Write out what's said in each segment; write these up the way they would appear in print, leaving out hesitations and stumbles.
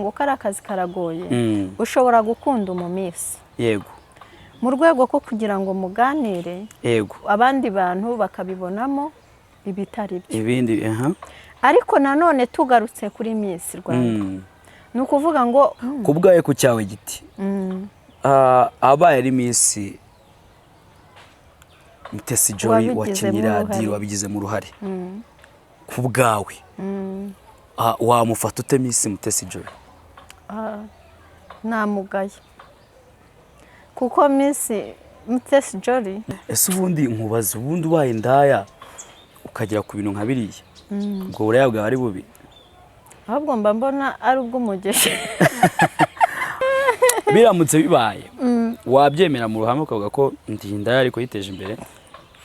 Ngo kariya akazi karagoye. Ushobora gukunda umumiss mu rwego rwo kugira ngo muganire, abandi bantu bakabibonamo ibitari byo. Ibindi aha. Ariko nanone tugarutse kuri Miss Rwanda, ni ukuvuga ngo Ku bwawe, ku cyawe giti, abaye ari Miss Mutesi Jolly Wabigizemo wakinnye uruhare. Radiyo wabigizemo uruhare, ku bwawe wamufata ute Miss Mutesi Jolly? Namugaye, kuko Miss Mutesi Jolly Ese ubundi nkubaza, ubundi ubaye indaya ukagera ku bintu nka biriya, ubwo buraya bwawe ari bubi? Ahubwo mba mbona ari ubw'umugisha. Biramutse bibaye, wabyemera mu ruhame ukavuga ko ndi indaya ariko yiteje imbere?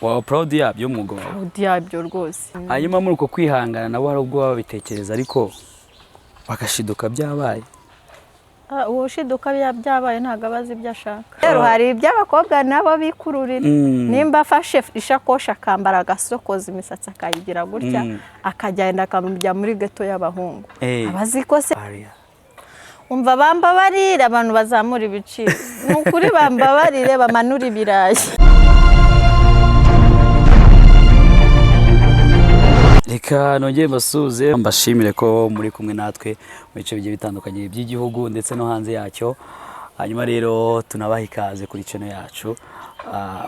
Waba proud yabyo, umwuga wawe? Proud yabyo rwose. Hanyuma muri uko kwihangana, nabo hari ubwo baba babitekereza ariko bagashiduka byabaye. Ah, uwo ushiduka byabaye ntabwo aba azi ibyo ashaka. Rero hari iby'abakobwa nabo bikururira. Nimba afashe ishakoshi, akambara, agasokoza imisatsi, akayigira gutya, akagenda akamujya muri ghetto y'abahungu, aba azi ko se Aria. Umva, bambabarire abantu bazamura ibiciro, ni ukuri bambabarire bamanura ibirayi. Reka nongere mbasuhuze, mbashimire ko muri kumwe natwe mu bice bigiye bitandukanye by'igihugu ndetse no hanze yacyo. Hanyuma rero tunabaha ikaze kuri channel yacu.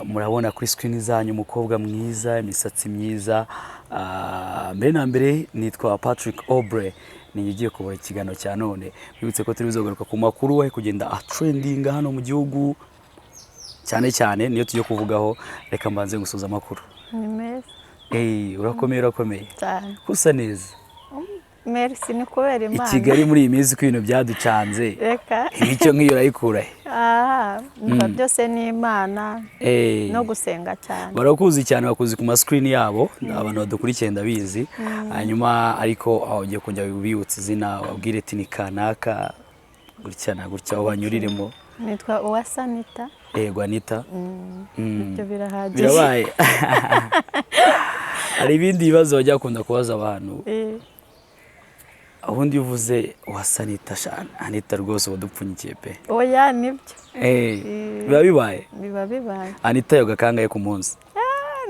Murabona kuri screen zanyu umukobwa mwiza, imisatsi myiza. Mbere na mbere nitwa Patrick Obre, ni ugiye kubara ikiganiro cya none. Mwibutse ko turi buzogaruka ku makuru ari kugenda atrendinga hano mu gihugu, cyane cyane niyo tugiye kuvugaho. Reka mbanze gusuhuza amakuru. Ni meza. Hey, urakomeye, urakomeye. Cyane. Usa neza. Merci, ni kubera I Imana. Kigali muri iyi minsi ko ibintu byaducanze, Reka. imico nk'iyo urayikura he? Aha, umva, byose ni Imana no gusenga cyane. Barakuzi cyane, bakuzi ku mascreen yabo abantu badukurikiye, ndabizi. Hanyuma ariko aho ugiye kongera wibutse izina, wabwire ati ni kanaka gutya na gutya, banyuriremo. Nitwa Uwasanita. Yego, Anita. Ibyo birahagije. Birabaye. Hari ibindi bibazo bajya bakunda kubaza abantu. Ubundi iyo uvuze Uwasanita, sha Anita rwose uba dupfunyikiye pe. Oya, nibyo. Biba bibaye. Biba bibaye. Anita yoga kangahe ku munsi?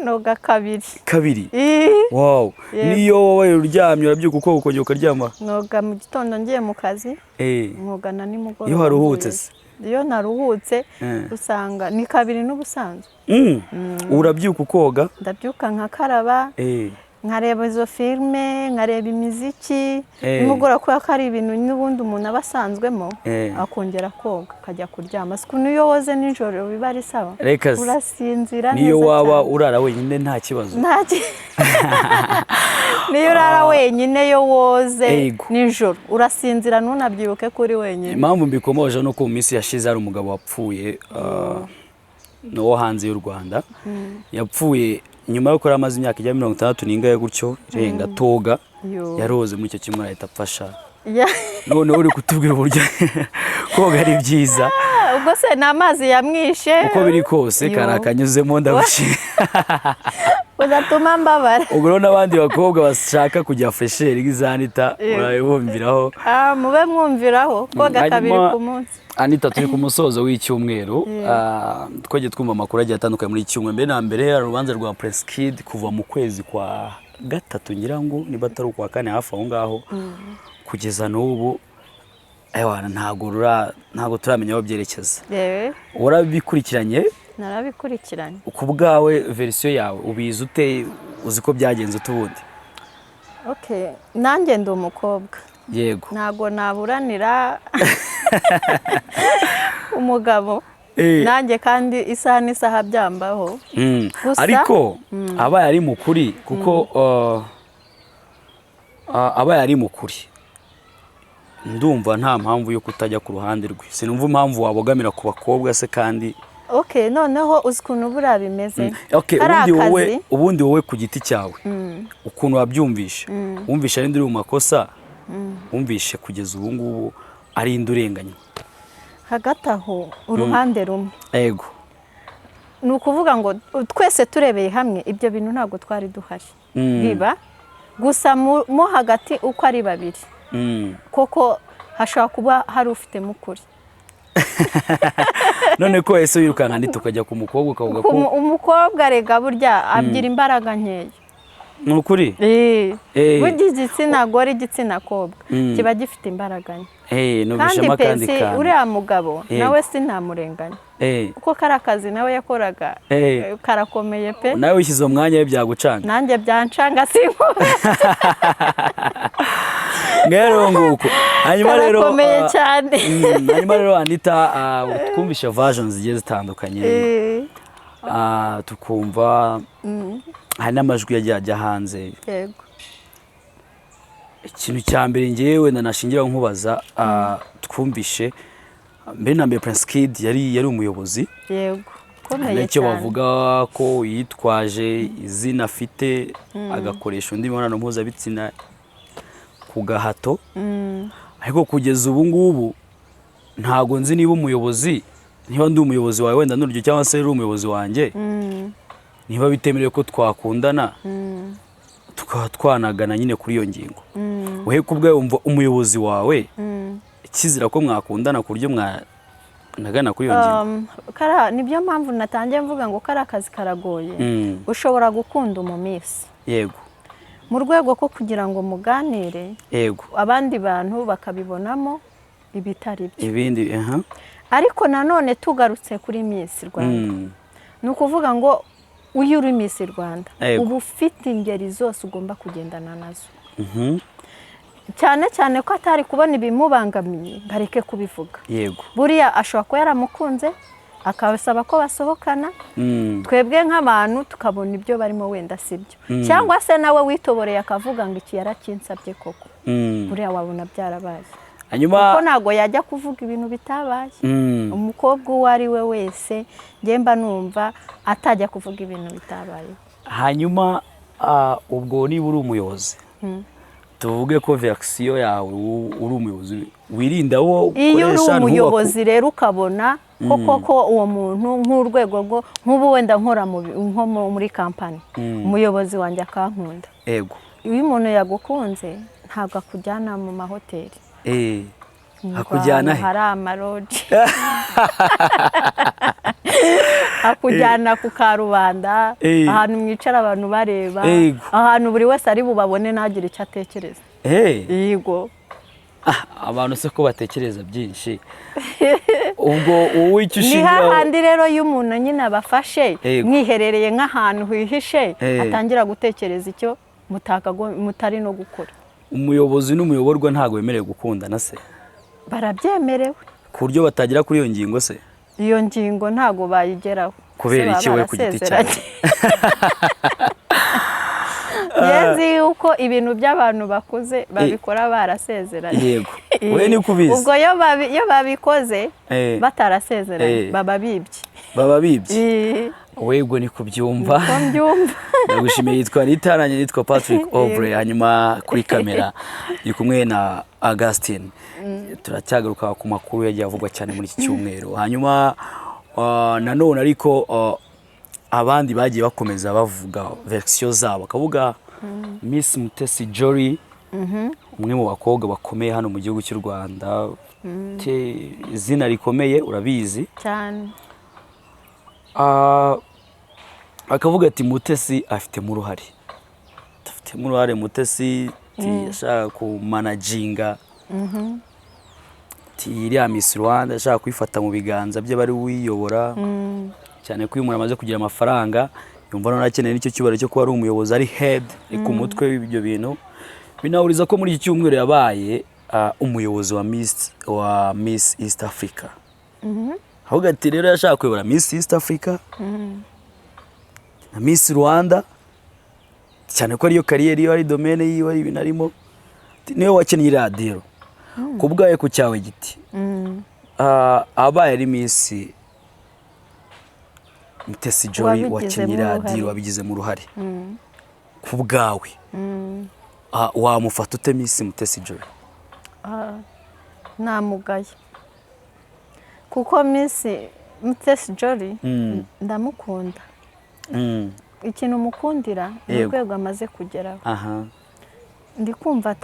Noga kabiri. Kabiri? Wow. Yego. Niyo wowe uryamye, urabyuka uko ukongera ukaryama? Noga mu gitondo ngiye mu kazi, nkoga na nimugoroba Iyo waruhutse mvuyeyo. se? Iyo naruhutse, usanga ni kabiri n'ubusanzwe. Urabyuka ukoga? Ndabyuka nkakaraba, nkareba izo filime, nkareba imiziki. Nimugoroba, kubera ko ari ibintu n'ubundi umuntu aba asanzwemo, akongera koga, akajya kuryama. Si ukuntu iyo woze nijoro biba ari sawa? Reka se. Urasinzira Niyo neza waba cyane. urara wenyine nta kibazo? Niyo urara wenyine, yo woze nijoro urasinzira ntunabyibuke ko uri wenyine. Impamvu mbikomoje ni uko mu minsi yashize hari umugabo wapfuye, ni uwo hanze y'u Rwanda. Yapfuye nyuma yo yari amaze imyaka ijya 60 n'ingahe gutyo irenga toga. Yo. Yaroze muri icyo cyumweru ahita apfasha. Noneho uri kutubwira uburyo koga ari byiza. Ubwo se ni amazi yamwishe? Uko biri kose Yo. kari akanyuzemo, ndagushima. Udatuma mbabara. Ubwo rero n'abandi bakobwa bashaka kujya fraîcheur nk'iza Anita, Yego. murabibumviraho. Ah, mube mwumviraho koga kabiri Hanyuma, ku munsi. Anita, turi ku musozo w'icyumweru. Twagiye twumva amakuru agiye atandukanye muri iki cyumweru. Mbere na mbere hari urubanza rwa Prince Kid kuva mu kwezi kwa gatatu, ngira ngo niba atari ukwa kane, hafi aho ngaho, kugeza n'ubu ewana ntabwo turamenya aho byerekeza. Yewe. Warabikurikiranye? Narabikurikiranye. Ku bwawe, version yawe, ubizi ute? Uzi ko byagenze ute ubundi? Okay, nanjye ndi umukobwa. Ntabwo naburanira umugabo. Nanjye kandi isaha n'isaha byambaho. Ariko abaye ari mukuri, kuko abaye ari mukuri, ndumva nta mpamvu yo kutajya ku ruhande rwe. Sinumva impamvu wabogamira ku bakobwa se kandi. Okay, noneho uzi ukuntu buriya bimeze? Okay, Kari ubundi wowe, akazi. ubundi wowe ku giti cyawe, ukuntu wabyumvishe, wumvishe ari uri mu makosa, wumvishe kugeza ubu ngubu ari indi urenganya? Hagati aho, uruhande rumwe, ni ukuvuga ngo twese turebeye hamwe ibyo bintu ntabwo twari duhari biba. Gusa mo hagati uko ari babiri, koko. Hashobora kuba hari ufitemo ukuri. None ko wahise wirukanka ndi tukajya ku mukobwa, ukavuga ko Umukobwa rega burya agira imbaraga nkeya. Ni ukuri. Burya igitsina gore, igitsina kobwa kiba gifite imbaraga nke. Kandi Numvishemo akandi pesi kantu. Uriya mugabo nawe sinamurenganya, kuko kari akazi nawe yakoraga, karakomeye pe. Nawe wishyize mu mwanya we byagucanga. Nanjye byancanga, sinkubeshye. Rero nguko, hanyuma rero Karakomeye cyane. Hanyuma rero Anita, twumvishe versions zigiye zitandukanye. Tukumva hari n'amajwi yagiye ajya hanze. Ikintu cya mbere ngewe nanashingira nkubaza, twumvishe mbere na mbere Prince Kid yari umuyobozi. Yego, ukomeye Hari n'icyo cyane. bavuga ko yitwaje izina afite agakoresha undi mibonano mpuzabitsina ku gahato. Ariko kugeza ubu ngubu ntabwo nzi niba umuyobozi, niba ndi umuyobozi wawe wenda n'urugero, cyangwa se uri umuyobozi wanjye, niba bitemerewe ko twakundana, tukaba twanagana nyine kuri iyo ngingo. Wowe ku bwawe wumva umuyobozi wawe kizira ko mwakundana ku buryo mwanagana kuri iyo ngingo? Nibyo mpamvu natangiye mvuga ngo kariya akazi karagoye. Ushobora gukunda umumisi mu rwego rwo kugira ngo muganire, abandi bantu bakabibonamo ibitari byo. Ibindi, aha. Ariko nanone tugarutse kuri Miss Rwanda, ni ukuvuga ngo iyo uri Miss Rwanda, uba ufite ingeri zose ugomba kugendana nazo, cyane cyane ko atari kubona ibimubangamiye ngo areke kubivuga. Buriya ashobora kuba yaramukunze, akabasaba ko basohokana, twebwe nk'abantu tukabona ibyo barimo wenda si byo, cyangwa se nawe witoboreye akavuga ngo iki yarakinsabye koko. Buriya wabona byarabaye, Hanyuma kuko ntabwo yajya kuvuga ibintu bitabaye. Umukobwa uwo ari we wese, njye mba numva atajya kuvuga ibintu bitabaye. Hanyuma ubwo niba uri umuyobozi, tuvuge ko version yawe uri umuyobozi wirinda wo Iyo uri ukoresha umuyobozi rero, ukabona ko koko uwo muntu nk'urwego rwo nk'ubu wenda nkora nko muri kampani, umuyobozi wanjye akankunda, iyo umuntu yagukunze ntabwo akujyana mu mahoteli. Ngo Akujyana ahantu he? hari amalodge, akujyana ku karubanda, ahantu mwicara abantu bareba, ahantu buri wese ari bubabone ntagire icyo atekereza. Yego. Ah, abantu se ko batekereza byinshi, ubwo wowe icyo Ni ushingiraho? hahandi rero iyo umuntu nyine abafashe mwiherereye nk'ahantu hihishe, atangira gutekereza icyo mutari no gukora. Umuyobozi n'umuyoborwa ntabwo bemerewe gukundana se? Barabyemerewe. Ku buryo batagera kuri iyo ngingo se? Iyo ngingo ntabwo bayigeraho. Kubera Se baba iki wowe ku giti cyawe? barasezeranye. Nzi yuko ibintu by'abantu bakuze babikora barasezeranye. Yego, wowe niko ubizi. Ubwo iyo babikoze batarasezeranye, baba bibye. Baba bibye. Eh, Wego, niko byumva. Uko mbyumva. Ndagushimiye. Yitwa Anita, nanjye nitwa Patrick Aubrey, hanyuma kuri kamera ndi kumwe na Augustine. Turacyagaruka ku makuru yagiye avugwa cyane muri iki cyumweru. Hanyuma nanone ariko abandi bagiye bakomeza bavuga version zabo, bakavuga Miss Mutesi Jolly, umwe mu bakobwa bakomeye hano mu gihugu cy'u Rwanda, ufite izina rikomeye, urabizi. Cyane. Akavuga ati Mutesi afitemo uruhare, afitemo uruhare Mutesi, ati yashaka kumanaginga, ati iriya Miss Rwanda ashaka kuyifata mu biganza bye bari wiyobora, cyane ko iyo umuntu amaze kugira amafaranga yumva noneho akeneye n'icyo cyubahiro cyo kuba ari umuyobozi, ari head, ari ku mutwe w'ibyo bintu. Binahuriza ko muri iki cyumweru yabaye umuyobozi wa Miss East Africa. Ahubwo ati rero yashaka kuyobora Miss East Africa na Miss Rwanda, cyane ko ariyo career yiwe, ari domaine yiwe, ari ibintu arimo. Ati, niwe wakinnye radiyo ku bwawe, ku cyawe giti. Abaye ari Miss Mutesi Jolly Wabigizemo wakinnye uruhare. radiyo, wabigizemo uruhare ku bwawe, wamufata ute Miss Mutesi Jolly? Namugaye, kuko Miss Mutesi Jolly ndamukunda. Ikintu mukundira ni urwego amaze kugeraho. Ndi kumva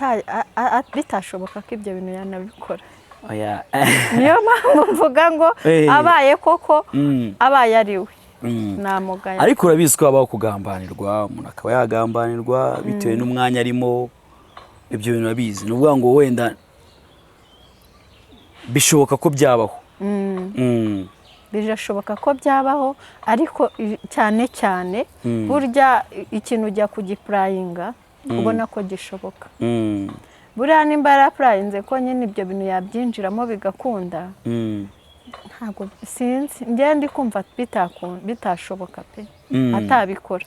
bitashoboka ko ibyo bintu yanabikora. Oya. Niyo mpamvu mvuga ngo abaye koko, abaye ari we, namugaya. Ariko urabizi ko habaho kugambanirwa, umuntu akaba yagambanirwa bitewe n'umwanya arimo. Ibyo bintu urabizi, ni ukuvuga ngo wenda bishoboka ko byabaho. Birashoboka ko byabaho, ariko cyane cyane burya ikintu ujya kugi-applyinga ubona ko gishoboka. Buriya nimba yara-applyinze ko nyine ibyo bintu yabyinjiramo bigakunda, ntabwo sinzi, njyewe ndi kumva bitashoboka pe, atabikora.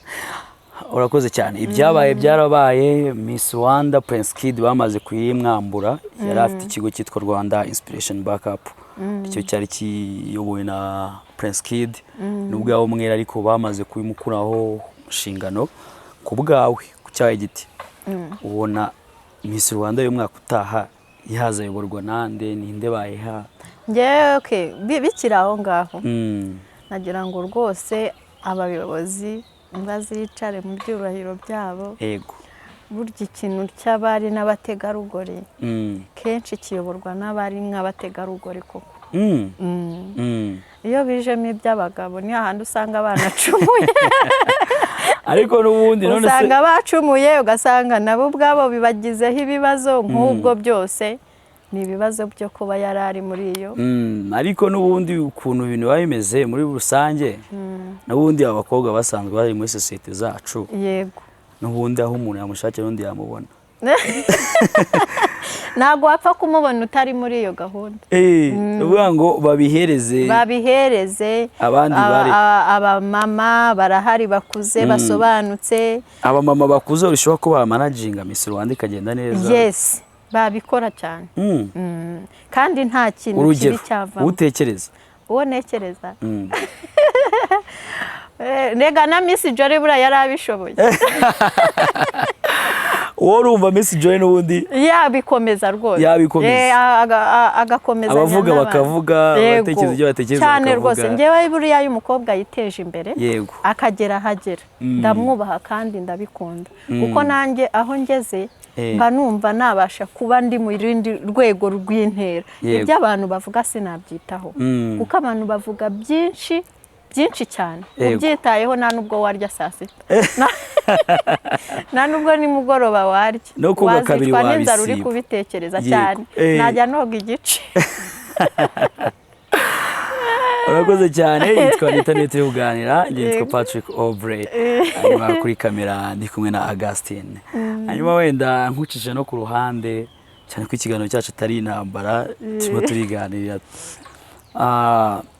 Urakoze cyane. Ibyabaye byarabaye. Miss Rwanda, Prince Kid bamaze kuyimwambura. Yari afite ikigo cyitwa Rwanda Inspiration Backup, icyo cyari kiyobowe na Prince Kid, nubwo yaba umwere, ariko bamaze kubimukuraho inshingano. Ku bwawe, ku cyawe giti, ubona Miss Rwanda y'umwaka utaha yazayoborwa nande? Ninde bayiha? Njyewe, okay, bikiri aho ngaho, nagira ngo rwose abayobozi bazicare mu byubahiro byabo. Burya ikintu cy'abari n'abategarugori kenshi kiyoborwa n'abari nk'abategarugori koko. Iyo bijemo iby'abagabo, ni hahandi usanga banacumuye. Ariko n'ubundi none se? Usanga bacumuye, ugasanga nabo ubwabo bibagizeho ibibazo. Nk'ubwo byose ni ibibazo byo kuba yari ari muri iyo. Ariko n'ubundi ukuntu ibintu biba bimeze muri rusange, n'ubundi abakobwa basanzwe bari muri sosiyete zacu, n'ubundi aho umuntu yamushakira n'undi yamubona. Ntabwo wapfa kumubona utari muri iyo gahunda. Ni ukuvuga ngo babihereze babihereze abandi bari abamama barahari bakuze, basobanutse. Abamama bakuze bishobora ko bamanaginga Miss Rwanda ikagenda neza. Yes, babikora cyane. Kandi nta kintu Urugero? kibi cyavamo. Utekereza? Uwo ntekereza? Rega na Miss Jolly buriya yari abishoboye. Wowe urumva Miss Jolly n'ubundi yabikomeza rwose. Yabikomeza. Agakomezanya Abavuga n'abandi. bakavuga, abatekereza ibyo batekereza Cyane bakavuga. rwose. Njyewe buriya iyo umukobwa yiteje imbere, akagera ahagera, ndamwubaha kandi ndabikunda, kuko nanjye aho ngeze mba numva nabasha kuba ndi mu rindi rwego rw'intera. Ibyo abantu bavuga sinabyitaho, kuko abantu bavuga byinshi byinshi cyane. Ubyitayeho nta nubwo warya saa sita, nta nubwo nimugoroba warya. No koga kabiri Wazicwa n'inzara uri wabisiba. kubitekereza cyane. Najya noga igice. Urakoze cyane. Yitwa Anita, niyo turi kuganira. Njye nitwa Patrick Aubrey, hanyuma kuri kamera ndi kumwe na Augustine. Hanyuma wenda nkucije no ku ruhande cyane ko ikiganiro cyacu atari intambara, turimo turiganirira.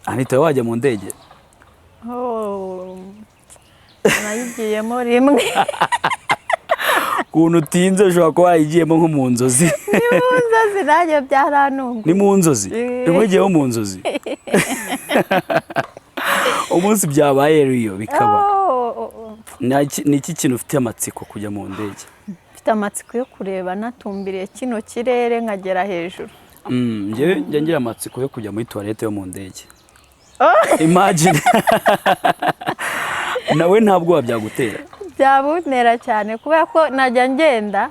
Anita, wajya mu ndege? Oh, nayigiyemo rimwe. Ukuntu utinze, ushobora kuba wayigiyemo nko mu nzozi. Ni mu nzozi, nanjye byarantunguye. Ni mu nzozi? Rimwe ugiyeho mu nzozi, umunsi byabaye riyo bikaba. Oh. Ni iki kintu ufite amatsiko kujya mu ndege? Mfite amatsiko yo kureba natumbiriye kino kirere nkagera hejuru. Njyewe njya ngira amatsiko yo kujya muri toilette yo mu ndege. Imagine nawe, ntabwo wabyagutera? Byabuntera cyane, kubera ko najya ngenda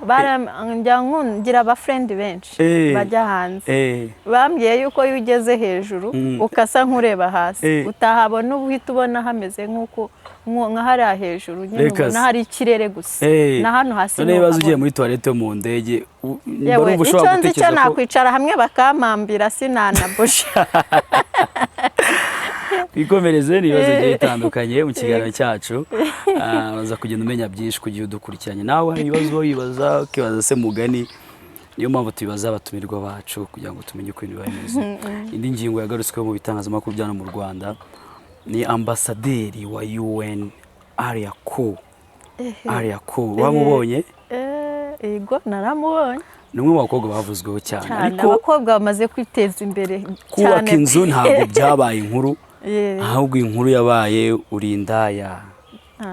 njya ngira aba friends benshi bajya hanze. Bambwiye yuko iyo ugeze hejuru ukasa nk'ureba hasi, utahabona, uba uhita ubona hameze nk'uko nka hariya hejuru nyine Reka ubona se. hari ikirere gusa, na hano hasi None ibibazo ugiye ntuhabona. muri toilette yo mu ndege, mba Yewe, numva ushobora icyo nzi cyo gutekereza ko nakwicara hamwe bakampambira, sinanabusha. Twikomereze n'ibibazo bigiye bitandukanye mu kiganiro cyacu. Uraza kugenda umenya byinshi kugiye udukurikiranye. Nawe hari ibibazo uba wibaza, ukibaza se mugani, niyo mpamvu tubibaza abatumirwa bacu kugira ngo tumenye uko ibintu biba bimeze. Indi ngingo yagarutsweho mu bitangazamakuru bya hano mu Rwanda ni ambasaderi wa UN Alliah Cool. Alliah Cool wamubonye? Yego, naramubonye. Ni umwe mu bakobwa bavuzweho cyane. Cyane. Ariko Abakobwa bamaze kwiteza imbere kubaka cyane. inzu ntabwo byabaye inkuru, ahubwo inkuru yabaye uri indaya.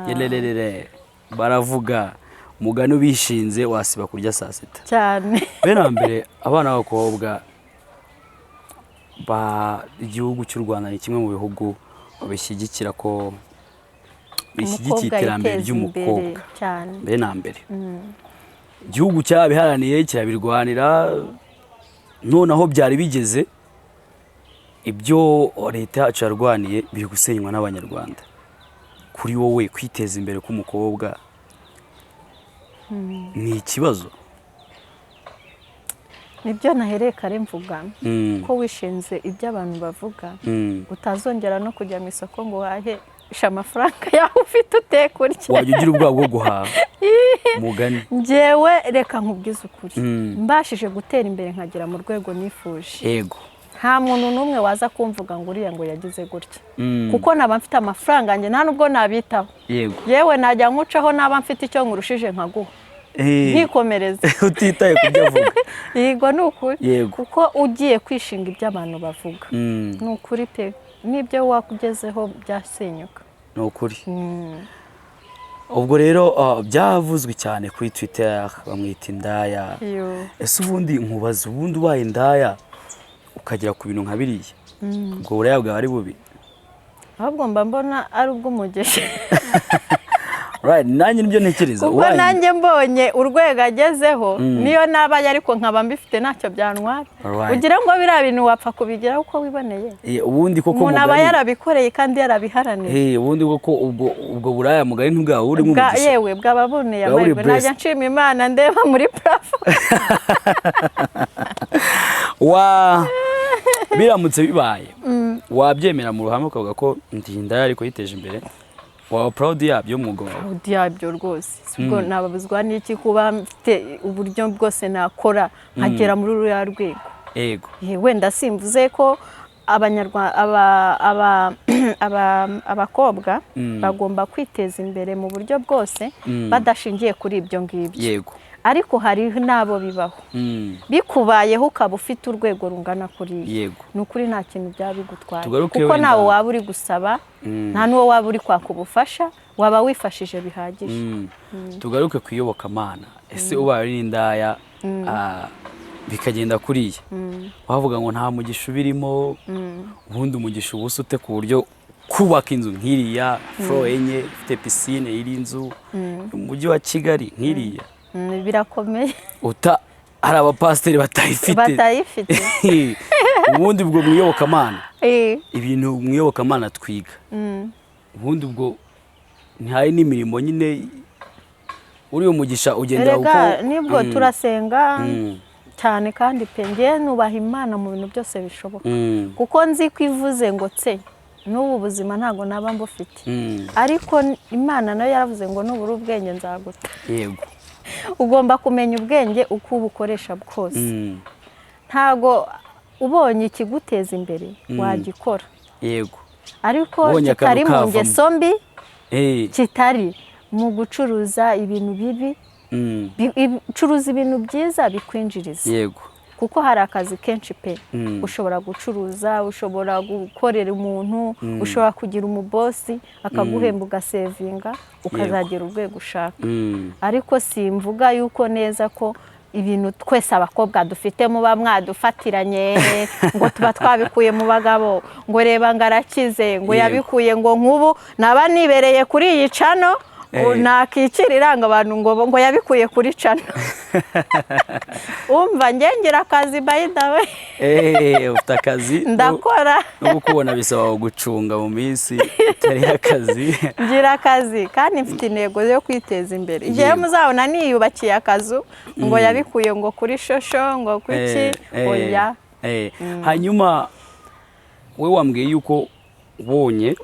Yererere, baravuga umugani ubishinze wasiba kurya saa sita. Cyane. Mbere na mbere, abana b'abakobwa ba igihugu cy'u Rwanda ni kimwe mu bihugu bishyigikira ko bishyigikiye Umukobwa iterambere yiteza imbere ry'umukobwa cyane. mbere na mbere. Igihugu cyabiharaniye, kirabirwanira, noneho byari bigeze ibyo leta yacu yarwaniye biri gusenywa n'Abanyarwanda. Kuri wowe, kwiteza imbere k'umukobwa ni ikibazo? Nibyo nahereye kare mvuga ko wishinze ibyo abantu bavuga, utazongera no kujya mu isoko ngo uhahishe amafaranga yawe ufite uteka urya. Wajya ugira ubwoba bwo guhaha, mugani. Njyewe reka nkubwize ukuri, mbashije gutera imbere nkagera mu rwego nifuje, nta muntu n'umwe waza kumvuga ngo uriya ngo yagize gutya, kuko naba mfite amafaranga yanjye, nta nubwo nabitaho. Yewe, najya nkucaho, naba mfite icyo nkurushije nkaguha, nkikomereza. Utitaye ku byo avuga. Yego, ni ukuri. Kuko ugiye kwishinga ibyo abantu bavuga, ni ukuri pe, n'ibyo wakugezeho byasenyuka. Ni ukuri. Ubwo rero byavuzwe cyane kuri Twitter, bamwita indaya. Iyo. Ese ubundi nkubaza, ubundi ubaye indaya ukagera ku bintu nka biriya, ubwo buraya bwawe ari bubi? Ahubwo mba mbona ari ubw'umugisha. Right, nanjye nibyo ntekereza. Kuko nanjye mbonye urwego agezeho, niyo nabaye ariko nkaba mbifite, ntacyo byantwara. Ugira ngo biriya bintu wapfa kubigeraho uko wiboneye? Ubundi koko Umuntu aba mugani yarabikoreye kandi yarabiharaniye. Ubundi koko ubwo buraya, mugani, ntibwaba burimo umugisha. Yewe, bwaba buboneye Bwaba buri amahirwe. Najya blessed. nshima Imana ndeba muri plafond. Wa biramutse bibaye, wabyemera mu ruhame ukavuga ko ndi indaya ariko yiteje imbere? Waba proud yabyo, umwuga wawe? Proud yabyo rwose. Si ubwo nababuzwa n'iki kuba mfite uburyo bwose nakora nkagera muri ruriya rwego? Wenda simvuze ko abanyarwanda abakobwa bagomba kwiteza imbere mu buryo bwose badashingiye kuri ibyo ngibyo, ariko hari n'abo bibaho. Bikubayeho ukaba ufite urwego rungana kuriya, ni ukuri nta kintu byaba bigutwaye, Tugaruke kuko wenda- ntawe waba uri gusaba, nta n'uwo waba uri kwaka ubufasha, waba wifashije bihagije. Tugaruke ku iyobokamana. Ese ubaye uri n'indaya, bikagenda kuriya, wavuga ngo nta mugisha ubirimo? Ubundi umugisha uba ute ku buryo kubaka inzu nk'iriya, floor 4, ifite piscine, iri nzu mu mujyi wa Kigali nk'iriya? Birakomeye. Uta hari abapasiteri batayifite. Batayifite. Ubundi ubwo mu iyobokamana, ibintu mu iyobokamana twiga, ubundi ubwo ntihari n'imirimo nyine, uriya umugisha ugendera Erega uko nibwo turasenga cyane kandi pe, ngewe nubaha Imana mu bintu byose bishoboka, kuko nzi ko ivuze ngo tse, n'ubu buzima ntabwo naba mbufite. Ariko Imana nayo yaravuze ngo nubura ubwenge nzaguta. Ugomba kumenya ubwenge uko ubukoresha bwose. Ntabwo ubonye ikiguteza imbere wagikora, ariko Ubonye akantu kitari mu kavamo. ngeso mbi, kitari mu gucuruza ibintu bibi. Curuza ibintu byiza bikwinjiriza, kuko hari akazi kenshi pe. Ushobora gucuruza, ushobora gukorera umuntu, ushobora kugira umubosi akaguhemba, ugasevinga, ukazagera urwego ushaka. Ariko simvuga yuko neza ko ibintu twese abakobwa dufite muba mwadufatiranye, ngo tuba twabikuye mu bagabo, ngo reba ngo arakize, ngo yabikuye, ngo nk'ubu naba nibereye kuri iyi channel, nakikirira ngo abantu ngo yabikuye kuri channel. Umva, ngira akazi, by the way. Ufite akazi. Ndakora. No kukubona bisaba gucunga mu minsi itari akazi. Ngira akazi kandi mfite intego yo kwiteza imbere. Igihe muzabona niyubakiye akazu, ngo yabikuye ngo kuri shosho, ngo kuki, oya. Hanyuma we wambwiye yuko ubonye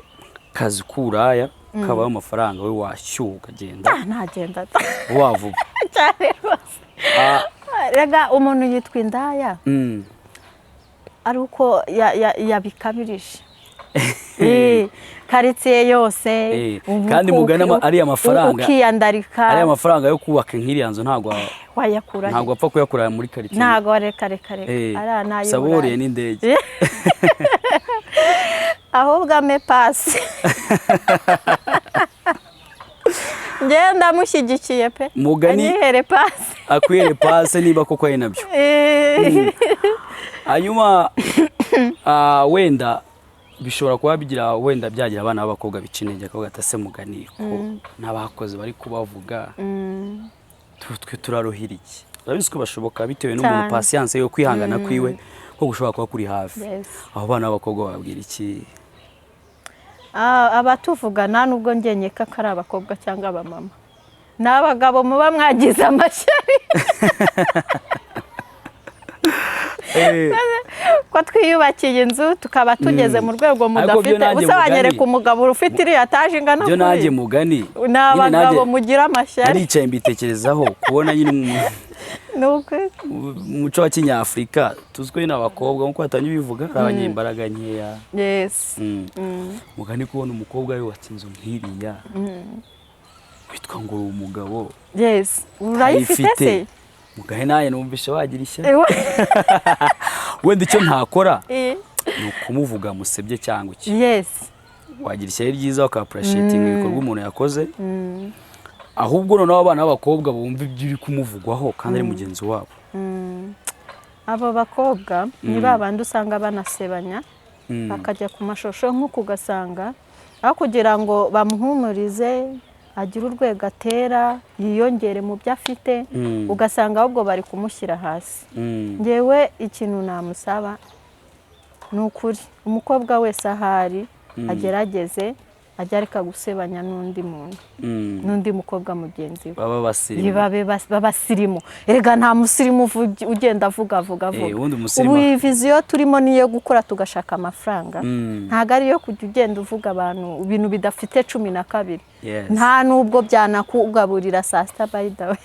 akazi k'uburaya kabaho amafaranga, we washyuha ukagenda? Ah, ntagenda Vuba vuba. cyane rwose. Rega umuntu yitwa indaya ari uko yabikabirije. Karitsiye yose, Kandi mugani ariya mafaranga- ukiyandarika. Ariya mafaranga yo kubaka nk'iriya nzu ntabwo Wayakura he? ntabwo apfa kuyakura muri karitsiye. Ntabwo, reka reka reka. Ariya ni ay'Uburayi. Saba wuriye n'indege. Ahubwo ame pasi, njyewe ndamushyigikiye pe. Mugani- Anyihere pasi. Akwiriye pase niba koko ari nabyo. Hanyuma wenda bishobora kuba bigira, wenda byagira abana b'abakobwa bica intege, akavuga ati: "Ase mugani ko n'abakoze bari kubavuga?" Twe turaruhira iki? Urabizi ko bashoboka bitewe n'umuntu, Cyane. patience yo kwihangana kwiwe ko gushobora kuba kuri hafi. Abo bana b'abakobwa babwira iki? Ah, abatuvuga nta nubwo njye nkeka ko ari abakobwa cyangwa abamama, ni abagabo muba mwagize amashyari. Ko twiyubakiye inzu, tukaba tugeze mu rwego Ariko byo mudafite. nanjye Use wanyereka mugani. umugabo ufite iriya etaje ingana Byo nanjye kuriya? mugani. Ni Nyine abagabo nanjye mugira amashyari. naricaye mbitekerezaho, kubona nyine Ni ukuri. mu muco wa kinyafurika tuzi ko nyine abakobwa, nk'uko batangiye bivuga, ari abanyembaraga nkeya. Mugani, kubona umukobwa yubatse inzu nk'iriya, witwa ngo uri umugabo, Yes, urayifite se? Mugani, nanjye numvishe wagira ishyari. Ewe. Wenda icyo ntakora ni ukumuvuga musebye cyangwa iki. Wagira ishyari ryiza, uka-appreciatinga ibikorwa umuntu yakoze. Ahubwo noneho abana b'abakobwa bumva ibyo uri kumuvugwaho kandi ari mugenzi wabo. Abo bakobwa ni ba bandi usanga banasebanya, bakajya ku mashusho nk'uku, ugasanga aho kugira ngo bamuhumurize agire urwego atera, yiyongere mu byo afite, ugasanga ahubwo bari kumushyira hasi. Ngewe ikintu namusaba ni ukuri, umukobwa wese ahari agerageze ajye areka gusebanya n'undi muntu, n'undi mukobwa mugenzi we. Baba basirimu. Babe b'abasirimu. Erega nta musirimu ugenda avuga avuga avuga. Ubundi umusirimu- Ubu iyi vision turimo niyo gukora tugashaka amafaranga, ntabwo ari iyo kujya ugenda uvuga abantu ibintu bidafite 12. Nta nubwo byanakugaburira saa sita, by the way.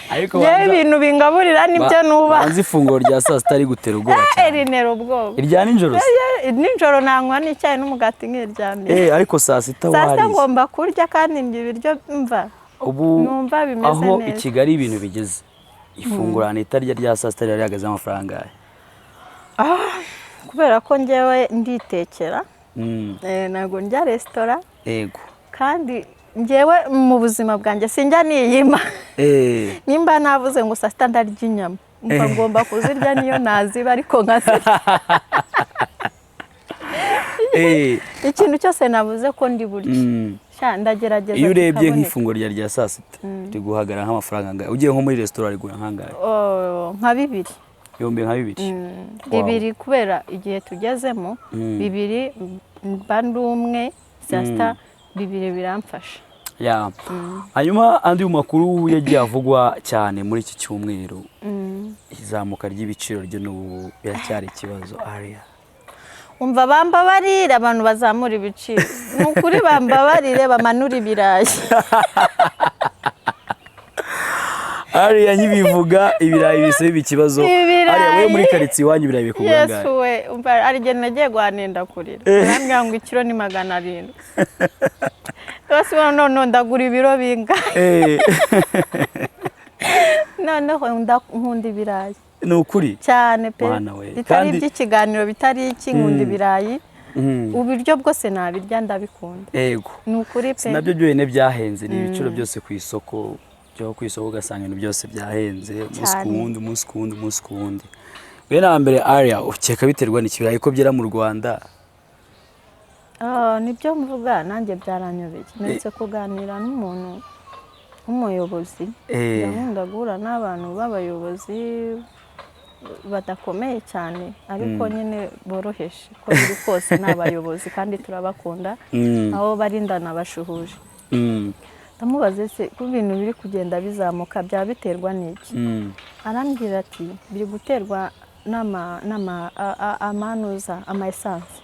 Ariko Ngewe banza- ibintu bingaburira nibyo nubaha. Banza ifunguro rya saa sita rigutera ubwoba cyane. Rintera ubwoba. Irya nijoro se? Nijoro nanywa n'icyayi n'umugati nkiryamira. Ariko saa sita Saa sita wariye? ngomba kurya, kandi ndya ibiryo mva Ubu numva bimeze aho neza. i Kigali ibintu bigeze, ifunguro ahantu itarya rya saa sita riba rihagaze amafaranga angahe? Kubera ko ngewe nditekera, ntabwo ndya resitora. Kandi ngewe mu buzima bwanjye sinjya niyima. Nimba navuze ngo saa sita ndarya inyama, mba ngomba kuzirya, niyo naziba ariko nkazirya. Ikintu cyose navuze ko ndi burye, sha, ndagerageza Iyo urebye kikaboneka. nk'ifunguro rya saa sita riguhagara nk'amafaranga angahe? Ugiye nko muri resitora rigura nk'angahe? Oh, nka 2000. 2000? Wow. 2000, kubera igihe tugezemo. 2000, mba ndi umwe saa sita, 2000 biramfasha. Ya. Hanyuma andi mu makuru yagiye avugwa cyane muri iki cyumweru, izamuka ry'ibiciro ryo n'ubu biracyari ikibazo, Aria. Umva, bambabarire abantu bazamura ibiciro, ni ukuri bambabarire bamanura ibirayi. Aria, nkibivuga, ibirayi bise biba ikibazo. Ibirayi. Aria, we muri karitsiye iwanyu ibirayi bikugura angahe? Yesu we, umva, hari igihe nagiye guhanenda kurira, arambwira ngo ikiro ni 700. Bose none ndagura ibiro bingahe? Noneho nkunda ibirayi. Ni ukuri? Cyane pe. Mwana we. Bitari Kandi- iby'ikiganiro, bitari iki, nkunda ibirayi. Ibiryo bwose nabirya, ndabikunda. Ni ukuri Si pe. nabyo byonyine byahenze, ni ibiciro byose ku isoko, byo ku isoko ugasanga ibintu byose byahenze umunsi ku Cyane. wundi, umunsi ku wundi, umunsi ku wundi. Mbere na mbere, Aria, ukeka biterwa n'ikibirayi ko byera mu Rwanda? Ah, nibyo mvuga, nanjye byaranyobeye. Mperutse kuganira n'umuntu w'umuyobozi. Nkunda guhura n'abantu b'abayobozi badakomeye cyane, ariko nyine boroheje, uko biri kose ni abayobozi kandi turabakunda. Aho bari ndanabashuhuje. Ndamubaza: ese ko ibintu biri kugenda bizamuka, byaba biterwa n'iki? Arambwira ati biri guterwa n'ama n'ama amanuza ama essence.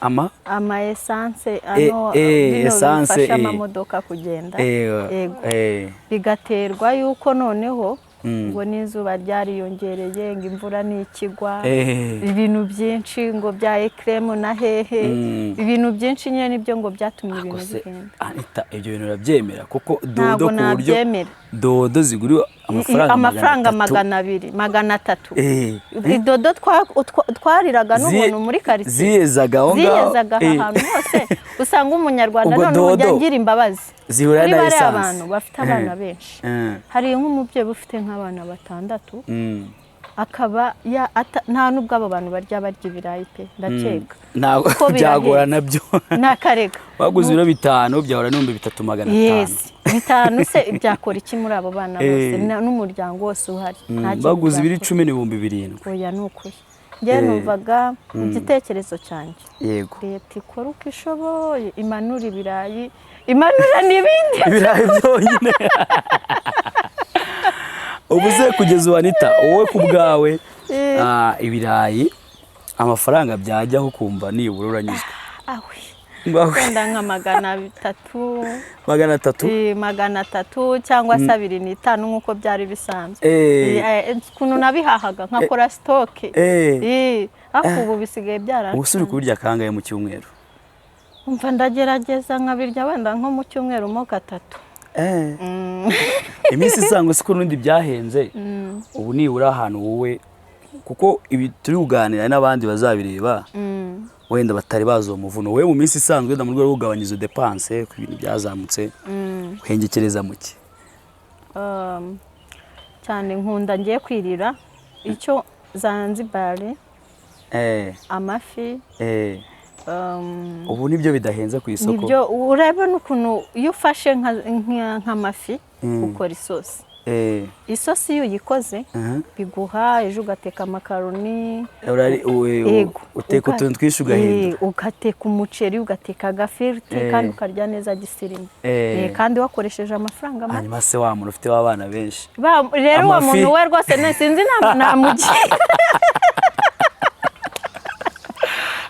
Ama Ama essence ano, bino essence, bifasha amamodoka kugenda. Yego. Bigaterwa yuko noneho ngo n'izuba ryariyongereye, ngo imvura ntikigwa, ibintu byinshi ngo bya ekiremu na hehe, ibintu byinshi nyine nibyo ngo byatumye ibintu Kose, bigenda. Anita, ibyo bintu urabyemera kuko dodo Ntabwo ku buryo nabyemera. dodo zigura amafaranga Amafaranga 300. 200, 300. Idodo twariraga n'ubuntu muri karitsiye. Ziyezaga aho ngaho. Ziyezaga aha hantu hose usanga umunyarwanda. Ubwo None ujya dodo ngira imbabazi zihura kuri na bariya essence. bantu bafite abana benshi. Hari nk'umubyeyi ufite nk'abana batandatu, akaba nta nubwo abo bantu barya ibirayi pe, ndakeka. Ntabwo Kuko byagora birahenze. nabyo. Ni akarega. Baguze ibiro 5 byahura n'3500. Yes. Bitanu se byakora iki muri abo bana bose Eh. n'umuryango wose uhari? Nta kintu Baguze ibiro byakora. 10 n'7,000. Oya, ni ukuri, njyewe numvaga igitekerezo cyanjye, leta ikora uko ishoboye, imanura ibirayi, imanura n'ibindi. Ibirayi byonyine. Ubu se kugeza ubu, Anita, wowe ku bwawe, ibirayi amafaranga byajyaho kumva nibura uranyuzwe? Awe, wenda nka 300. 300? 300 cyangwa se 2.5 nk'uko byari bisanzwe. Ukuntu nabihahaga nkakora stock. Ariko ubu bisigaye Ubu se uri kubirya kangahe mu cyumweru? Umva, ndagerageza nkabirya wenda nko mu cyumweru mo gatatu. Iminsi isanzwe siko n'ubundi byahenze. Ubu nibura ahantu wowe, kuko ibi turi kuganira n'abandi bazabireba wenda batari bazi uwo muvuno, wowe mu minsi isanzwe, wenda mu rwego rwo kugabanya izo dépenses ku bintu byazamutse, uhengekereza mu ki? Cyane nkunda ngiye kwirira icyo Zanzibari, amafi. Ubu nibyo bidahenze ku isoko. Nibyo, urabona ukuntu iyo ufashe nk'amafi ukora isosi. Isosi iyo uyikoze biguha ejo ugateka amakaroni. Yego. Uteka utuntu twinshi ugahindura. Ugateka umuceri, ugateka agafiriti, kandi ukarya neza gisirimu. Kandi wakoresheje amafaranga make. Hanyuma se wa muntu ufite w'abana benshi? Rero uwo Amafi. muntu we rwose sinzi inama namugira.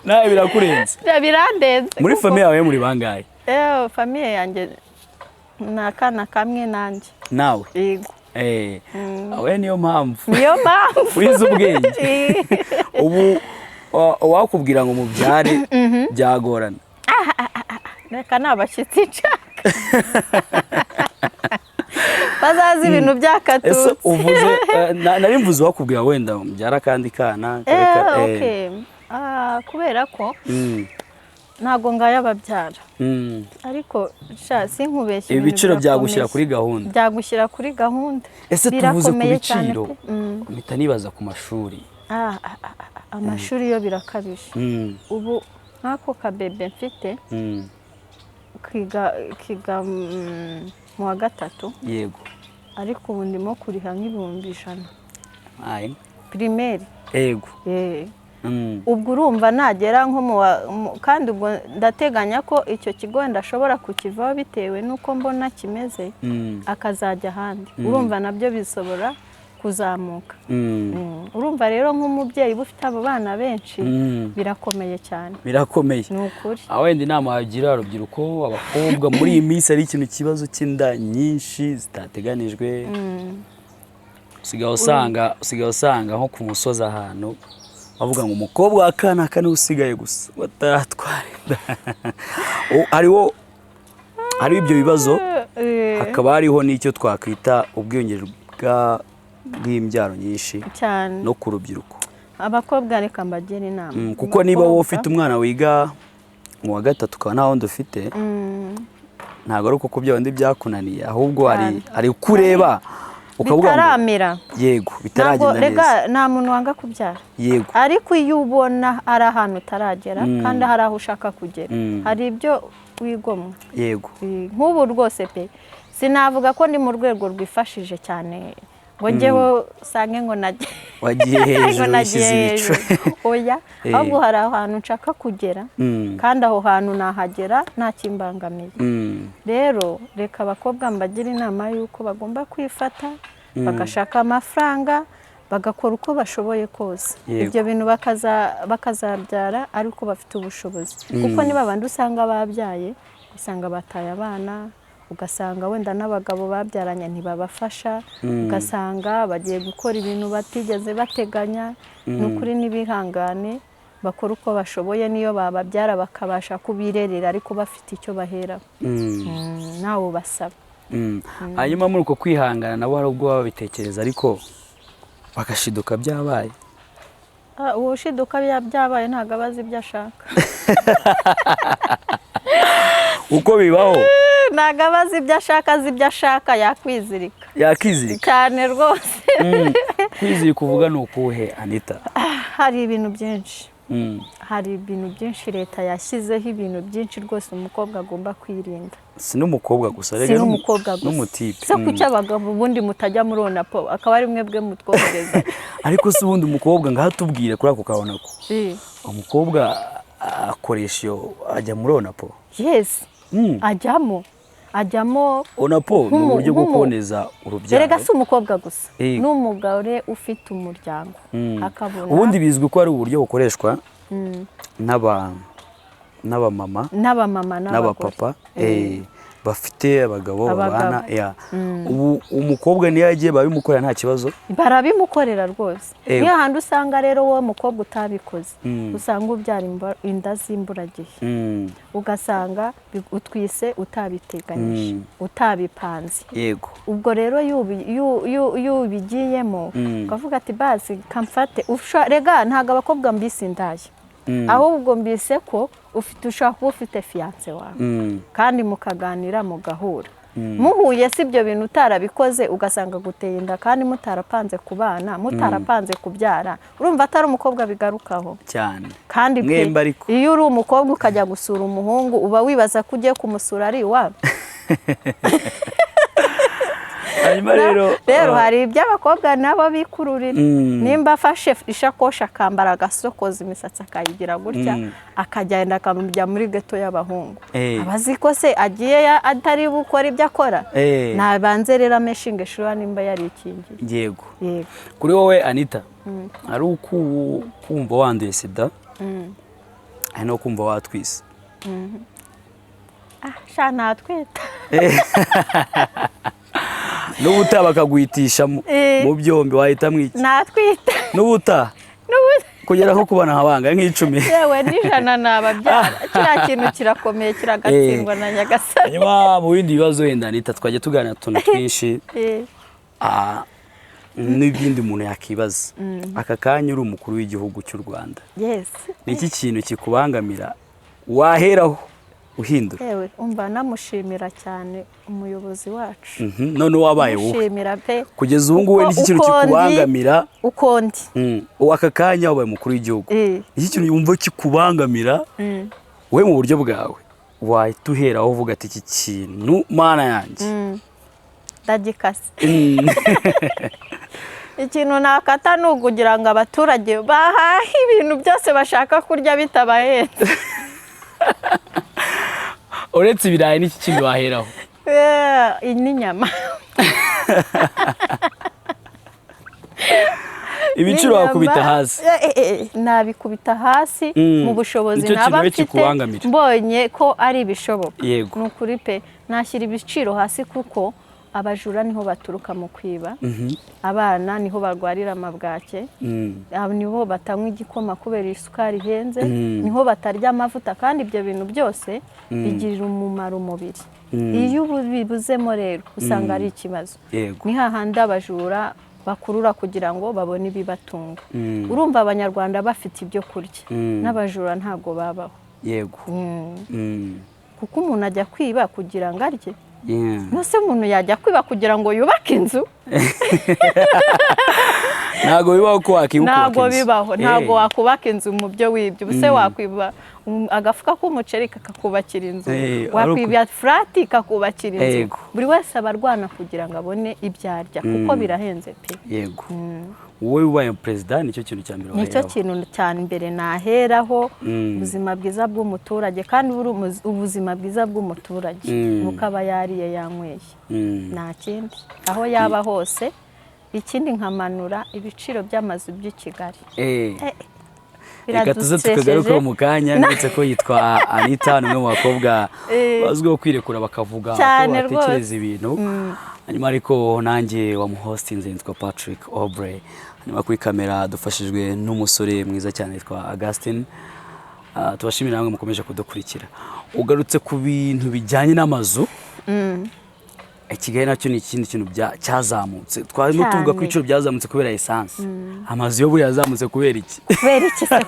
Nawe birakurenze. Birandenze. Muri famille yawe muri bangahe? Famille yanjye ni akana kamwe nanjye. Nawe? Yego. We niyo mpamvu Niyo mpamvu. wize ubwenge. Ubu uwakubwira ngo mubyare byagorana. Reka, ni abashyitsi nshaka bazazi ibintu Ese byakatutse. uvuze nari mvuze uwakubwira wenda mubyara akandi kana. Okay. Kubera ko ntabwo ngaya ababyara, ariko sha sinkubeshye, ibintu Ibiciro byagushyira birakomeye. kuri gahunda. Byagushyira kuri gahunda. Ese tuvuze ku Birakomeye cyane biciro, pe. mpita nibaza ku mashuri. Amashuri yo birakabije. Ubu nk'ako kabebe mfite kiga mu wa gatatu, ariko ubu ndimo kuriha nk'100,000 Aye. Primaire. Ubwo urumva nagera nko mu kandi ubwo ndateganya ko icyo kigo wenda ashobora kukivaho bitewe n'uko mbona kimeze, akazajya ahandi. Urumva nabyo bisobora kuzamuka. Urumva rero nk'umubyeyi uba ufite abo bana benshi, birakomeye cyane. Birakomeye. Ni ukuri. Aho wenda inama wagira urubyiruko, abakobwa muri iyi minsi, ari ikintu kibazo cy'inda nyinshi zitateganijwe. Usigaye usanga nko ku musozi ahantu bavuga ngo umukobwa wa kanaka niwe usigaye gusa bataratwara inda. Hariho ibyo bibazo, hakaba hariho n'icyo twakwita ubwiyongere bw'imbyaro nyinshi Cyane. no ku rubyiruko. Abakobwa reka mbagire inama. Kuko niba wowe Umukobwa- ufite umwana wiga mu wa gatatu ukaba nta wundi ufite, ntabwo ari uko kubya bindi byakunaniye, ahubwo hari Cyane. hari uko ureba ukavuga ngo Bitaramera. Yego, Ntabwo bitaragenda rega neza. nta muntu wanga kubyara, ariko iyo ubona ari ahantu utaragera kandi hari aho ushaka kugera, hari ibyo wigomwa. Nk'ubu rwose pe, sinavuga ko ndi mu rwego rwifashije cyane ngo njyewe usange ngo nagiye Wagiye ngo hejuru, nagiye wishyize ibicu. hejuru. Oya, ahubwo hari ahantu nshaka kugera, kandi aho hantu nahagera nta kimbangamiye. Rero reka abakobwa mbagira inama y'uko bagomba kwifata, bagashaka amafaranga, bagakora uko bashoboye kose, ibyo bintu bakazabyara ariko bafite ubushobozi, kuko niba abandi usanga babyaye, usanga bataye abana, ugasanga wenda n'abagabo babyaranye ntibabafasha, ugasanga bagiye gukora ibintu batigeze bateganya. Ni ukuri n'ibihangane, bakora uko bashoboye, niyo bababyara bakabasha kubirerera ariko bafite icyo baheraho. Nawe ubasaba. Hanyuma muri uko kwihangana nabo hari ubwo baba babitekereza ariko bagashiduka byabaye. Uwo ushiduka byabaye ntabwo aba azi ibyo ashaka. Uko bibaho. Ntabwo aba azi ibyo ashaka. Azi ibyo ashaka yakwizirika. Yakizirika. Cyane rwose. Kwizirika uvuga ni ukuhe, Anita? Hari ibintu byinshi. Hari ibintu byinshi leta yashyizeho, ibintu byinshi rwose umukobwa agomba kwirinda. Si n'umukobwa gusa, Si rega n'umukobwa gusa. N'umutipe. Se kuki abagabo ubundi mutajya muri onapo, akaba ari mwebwe mutwohereza? Ariko se ubundi umukobwa, ngaho tubwire kuri ako kabona ko umukobwa akoresha iyo, ajya muri onapo? Yes. Ajyamo, ajyamo. Onapo ni uburyo bwo kuboneza urubyaro. Erega si umukobwa gusa, n'umugore ufite umuryango akabona. Ubundi bizwi ko ari uburyo bukoreshwa n'abamama N'abamama n'abagore. n'abapapa, bafite abagabo Abagabo. babana. Ya. Ubu umukobwa niyo yagiye babimukorera nta kibazo? Barabimukorera rwose. Niyo handi usanga rero wowe mukobwa utabikoze, usanga ubyara inda z'imburagihe, ugasanga utwise utabiteganyije, utabipanze. Ubwo rero iyo ubigiyemo, ukavuga ati basi kamfate. Rega ntabwo abakobwa mbise indaya, ahubwo mbise ko ufite, ushobora kuba ufite fiancé wawe, kandi mukaganira, mugahura. Muhuye si ibyo bintu utarabikoze, ugasanga guteye inda kandi mutarapanze kubana, mutarapanze kubyara. Urumva atari umukobwa bigarukaho? Cyane. Kandi pe, Mwembi ariko. iyo uri umukobwa ukajya gusura umuhungu, uba wibaza ko ugiye kumusura ari iwabo? Hanyuma rero Rero hari ibyo abakobwa nabo bikururira. Nimba afashe ishakoshi, akambara agasokoza, imisatsi akayigira gutya, akagenda akamujya muri ghetto y'abahungu, aba azi ko se agiye atari bukore ibyo akora? Nabanze rero ameshinga sure nimba yarikingiye. Yego. Kuri wowe Anita, ari kumva wanduye sida, hari no kumva watwise? Ah, sha, natwita. N'ubutaha bakaguhitishamo mu byombi, wahitamo iki? Natwita. N'ubutaha kugera nko kubona nk'abanga nk'icumi? Yewe, n'ijana nababyara. Kiriya kintu kirakomeye, kiragatsindwa na Nyagasani. Hanyuma mu bindi bibazo wenda Anita, twajya tuganira utuntu twinshi, n'ibindi umuntu yakibaza, aka kanya uri umukuru w'igihugu cy'u Rwanda, ni iki kintu kikubangamira waheraho uhindura? Yewe, umva, namushimira cyane umuyobozi wacu. None wabaye wowe Mushimira pe. kugeza ubu ngubu, ni iki kintu kikubangamira? Uko ndi? Ubu aka kanya wabaye umukuru w'igihugu, iki kintu wumva kikubangamira wowe mu buryo bwawe, wahita uheraho uvuga ati iki kintu, Mana yanjye? Ndagikase. Ikintu nakata ni ukugira ngo abaturage bahahe ibintu byose bashaka kurya bitabahenze. Uretse ibirayi, n'iki kindi waheraho? N'inyama. Ibiciro N'inyama. wakubita hasi? Nabikubita hasi mu bushobozi Nicyo naba kintu we mfite, kikubangamira. mbonye ko ari ibishoboka. Yego. Ni ukuri pe, nashyira ibiciro hasi, kuko abajura niho baturuka mu kwiba, abana niho barwarira amabwake, aba nibo batanywa igikoma kubera isukari ihenze, niho batarya amavuta, kandi ibyo bintu byose bigirira umumaro umubiri. Iyo ubibuzemo rero usanga ari ikibazo. Ni hahandi abajura bakurura kugira ngo babone ibibatunga. Urumva Abanyarwanda bafite ibyo kurya, n'abajura ntabwo babaho. Kuko umuntu ajya kwiba kugira ngo arye. Nose umuntu yajya kwiba kugira ngo yubake inzu? Ntabwo bibaho ko wakwiba ukubaka Ntabwo inzu. bibaho, ntabwo wakubaka inzu mu byo wibye. Ubuse wakwiba agafuka k'umuceri kakakubakira inzu? Wakwiba furati kakubakira inzu? Buri wese aba arwana kugira ngo abone ibyo arya, kuko birahenze pe. Yego, wowe ubaye perezida nicyo kintu cya mbere Nicyo waheraho. kintu cya mbere naheraho, ubuzima bwiza bw'umuturage. Kandi buri ubuzima bwiza bw'umuturage nuko aba yariye, yanyweye, nta kindi, aho yaba hose. Ikindi, nkamanura ibiciro by'amazu by'i Kigali. Reka tuze Biradustresseje. tukagarukeho mu kanya. Ndetse ko yitwa Anita, ni umwe mu bakobwa bazwiho kwirekura bakavuga uko Cyane batekereza rwose. ibintu. Hanyuma ariko nanjye wamuhostinze nitwa Patrick Aubrey, hanyuma kuri kamera dufashijwe n'umusore mwiza cyane witwa Augustin. Tubashimira namwe mukomeje kudukurikira. Ugarutse ku bintu bijyanye n'amazu, Kigali nacyo ni ikindi kintu cyazamutse. Twarimo tuvuga ko Cyane. ibiciro byazamutse kubera essence, amazu yo buriya yazamutse kubera iki? Kubera iki se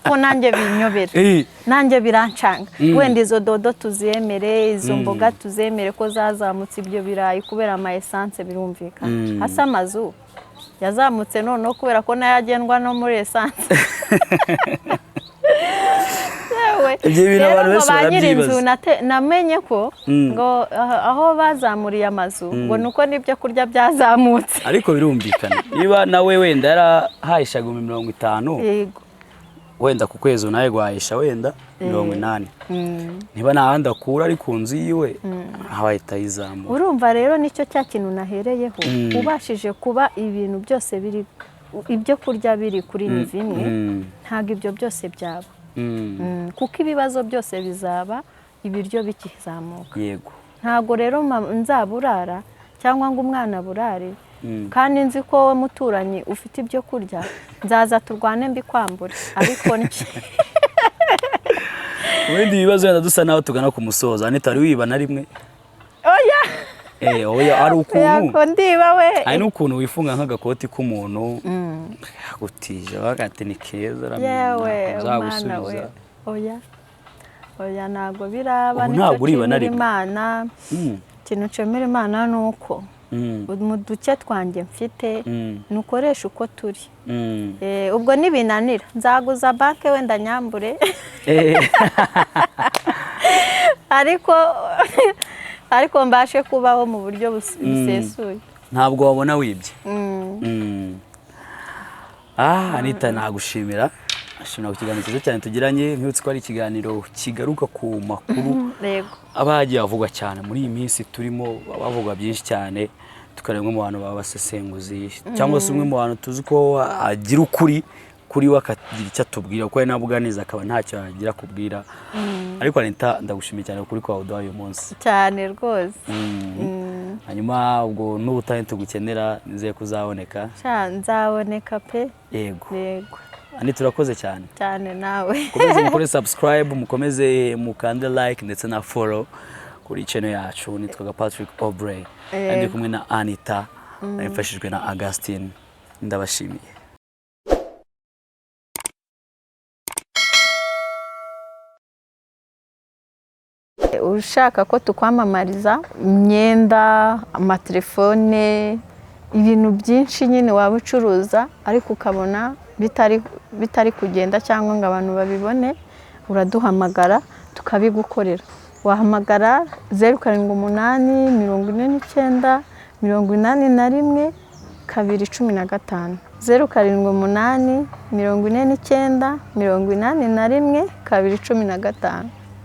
ko nanjye binyobera? Nanjye birancanga. Wenda izo dodo tuzemere, izo mboga tuzemere ko zazamutse, ibyo birayi kubera ama essence birumvikana. Hasi amazu Yazamutse noneho kubera ko nayo agendwa no muri esanse. Yewe. Ibyo bintu Rero abantu ngo benshi ba nyir'inzu barabyibaza. Namenye ko ngo aho bazamuriye amazu ngo ni uko n'ibyo kurya byazamutse. Ariko birumvikana, niba nawe wenda yarahahishaga 50,000, Yego. wenda ku kwezi nawe guhahisha wenda 80, niba nta handi akura ari ku nzu yiwe, aho ahita ayizamura. Urumva rero nicyo cya kintu nahereyeho, ubashije kuba ibintu byose biri, ibyo kurya biri kuri niveau imwe, ntabwo ibyo byose byaba. Kuko ibibazo byose bizaba ibiryo bikizamuka. Ntabwo rero nzaburara cyangwa ngo umwana aburare kandi nzi ko wowe muturanyi ufite ibyo kurya. Nzaza turwane mbikwambure, ariko ndye. Mu bindi bibazo, wenda dusa naho tugana ku musozo, Anita, wari wiba na rimwe? Oya. Oya, hari ukuntu Yako ndiba we? Hari n'ukuntu wifunga nk'agakoti k'umuntu agutije, bagati ni keza, uramenya, Yewe, umwana we. nzagusubiza. Oya, oya, ntabwo biraba. Ubu Nicyo ntabwo uriba na nshimira rimwe? Imana. Ikintu nshimira Imana ni uko mu duce twanjye mfite nukoresha uko turi. Ubwo nibinanira nzaguza banki wenda nyambure, ariko mbashe kubaho mu buryo busesuye. Ntabwo wabona wibye. Ah, Anita, nagushimira, ashimira ku kiganiro cyiza cyane tugiranye. Nkwibutse ko ari ikiganiro kigaruka ku makuru aba yagiye avugwa cyane muri iyi minsi turimo, bavugwa byinshi cyane, tukareba umwe mu bantu baba abasesenguzi cyangwa se umwe mu bantu tuzi ko agira ukuri kuri we, akagira icyo atubwira, kuko ari nabuganiza akaba ntacyo yagira akubwira. Ariko Anita, ndagushimiye cyane kuri kwawe uduhaye uyu munsi. Cyane rwose. Hanyuma ubwo n'ubutaha tugukenera nizeye ko uzaboneka. Sha, nzaboneka pe. Yego. Yego. Anita, urakoze cyane. Cyane nawe. Mukomeze mukore subscribe, mukomeze mukande like ndetse na follow kuri channel yacu. Nitwaga Patrick Aubrey, ndi kumwe na Anita, mfashijwe na Augustine. Ndabashimiye. Ushaka ko tukwamamariza imyenda, amatelefone, ibintu byinshi nyine waba ucuruza ariko ukabona bitari kugenda cyangwa ngo abantu babibone, uraduhamagara tukabigukorera. Wahamagara 0784981215, 0784981215.